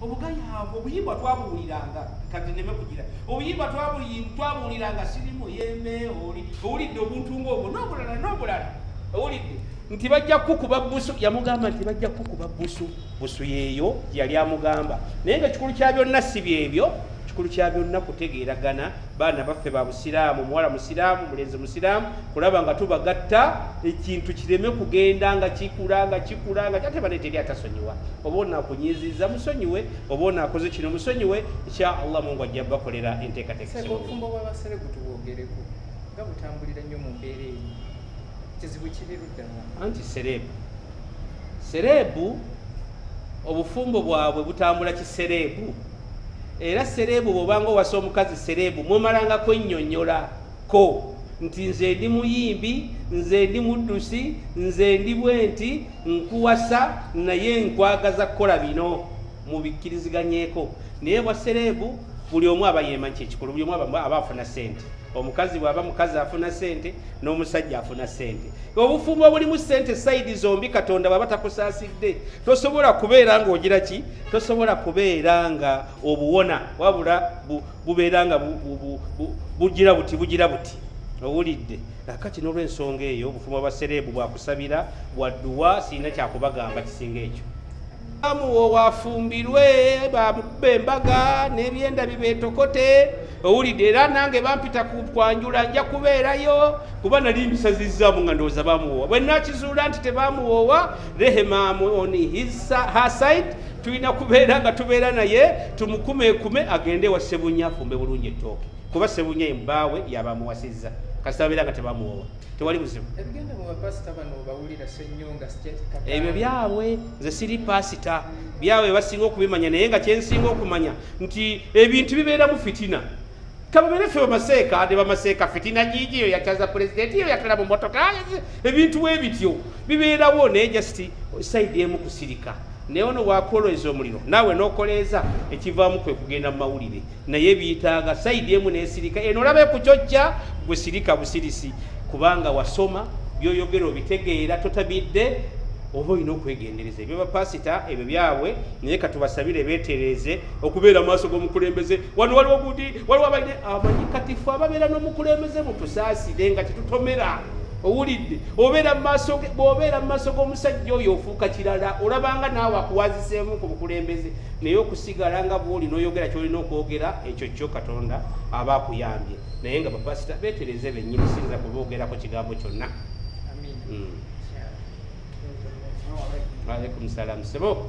Obugayaavu obuyimba twabuwuliranga, kati nneme kugira obuyimba twabuwuliranga sirimu yembe oli owulidde obuntu ng'obwo n'obulala n'obulala, owulidde nti bajja kukuba busu. Yamugamba nti bajja kukuba busu, busu yeeyo yali amugamba. Naye nga ekikulu kya byonna si byebyo, kikulu kya byonna kutegeeragana. Baana baffe ba busiraamu, muwala musiraamu, mulenzi musiraamu, kulaba nga tubagatta ekintu kireme kugenda nga kikula nga kikula nga ate bane teri atasonyiwa. Oba onaakunyiizizza musonyiwe, oba onaakoze kino musonyiwe, insha Allah Mungu ajja bakolera enteekateeka. Obufumbo bw'abaserebu tubwogereko nga butambulira nnyo mu mbeera eyo, kizibu kiri ludda wa? Anti serebu obufumbo bwabwe butambula kiserebu. Era serebu bw'obanga owasa omukazi serebu mumalanga kwennyonnyolako nti nze ndi muyimbi, nze ndi muddusi, nze ndi bwe nti nkuwasa naye nkwagaza kukola bino, mubikkiriziganyeko. Naye bwa serebu buli omu aba yeemanyi kyekikulu, buli omu aba afuna ssente. Omukazi bw'aba mukazi afuna ssente n'omusajja afuna ssente. Obufumbo bulimu ssente sayidi zombi. Katonda bw'aba takusaasidde tosobola kubeera ng'ogira ki, tosobola kubeera nga obuwona, wabula bubeera nga bugira buti bugira buti, owulidde. Kakati n'olw'ensonga eyo obufumbo bwa serebu bwakusabira, bwa dduwa, sirina kyakubagamba kisinga ekyo. Bamuwoowa afumbirwe, bamukuba embaga n'ebyenda bibeetokote, owulidde. Era nange bampita kwanjula, nja kubeerayo kuba nali mbisazizzaamu nga ndowooza bamuwoowa. Bwe nakizuula nti tebamuwoowa, Rehema on her side, tulina kubeera nga tubeera naye tumukumekume agende wa Sebunya afumbe bulungi ettooke, kuba Sebunya ye bbaawe yabamuwasizza. Kasita babeera nga tebamuwoowa, tewali buzibu. Ebigenda mu bapasita bano bawulira Ssenyonga. Ebyo byabwe, nze siri pasita, byabwe basinga okubimanya. Naye nga kyensinga okumanya nti ebintu bibeeramu fitina. Kababeere ffe bamaseeka ne bamaseeka, fitina giigi eyo yakyaza pulezidenti, eyo yatala mu motoka, ebintu bwe bityo bibeerawo. Naye just side emu kusirika. Naye ono bwakoleza omuliro naawe n'okoleeza, ekivaamu kwe kugenda mu mawulire. Naye biyitaaga side emu n'esirika, eno olaba ekukyojja, gwe sirika busirisi, kubanga wasoma, byoyogera obitegeera, totabidde, oba olina okwegendereza. Ebyo bapasita ebyo byabwe, naye katubasabire beetereeze okubeera maaso g'omukulembeze. Wano waliwo gundi, waliwo abalina amanyi. Kati ffe ababeera n'omukulembeze mutusaasire nga tetutomera, owulidde. Obeera mu maaso ge, bw'obeera mu maaso g'omusajja oyo ofuuka kirala, olabanga naawe akuwaziseemu ku bukulembeze. Naye okusigala nga bw'oli n'oyogera ky'olina okwogera, ekyo kyo Katonda aba akuyambye. Naye nga bapasita beetereze bennyini, siyinza kuboogerako kigambo kyonna. Amiina. Alaikum salam sebo.